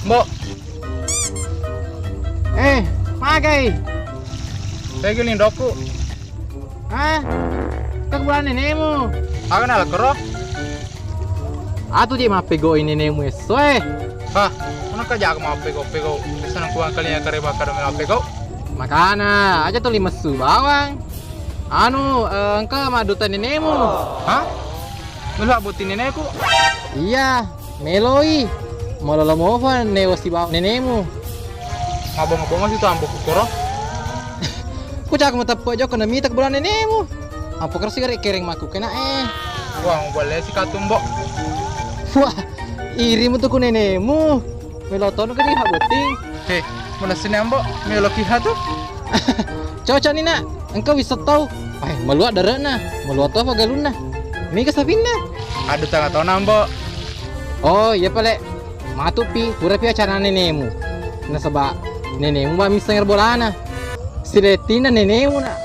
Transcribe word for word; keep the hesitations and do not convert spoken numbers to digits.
Mbok. Eh, magai? Tegi lindokku. Hah? Kan bulan nenemu. Aga nala kero? Atu je mappegoi nenemu esso e. Hah? Mana ka jaga mappego-pego? Bisa nang kuang kalinya kare bakka dome mappego? Makana aja tuli messu bawang. Anu, eh, engka madduta nenemu. Hah? Melo botting neneku? Iya, meloi. Malolo mofa newa sibawa nenemu. Mabonga-bonga si tu ambo kukoro. Ku cak mateppe jokko na mita bulan nenemu. Apa kersi gare kereng maku kena eh. Wah, mau boleh si katumbo. Wah, iri mu tu ku nenemu. Melo tonu ke di ha botting. He, mana sini ambo? Melo kiha tu. Cocok ni nak. Engka wisseng tau. Ai, maluat dare'na, maluat to apa galunna. Mega sapinna. Aduh, tanga tona, Mbok. Oh, iya pale. Matupi, purapi acara nenemu. Nasaba nenemu ba misseng er bolana. Silettina nenemu na.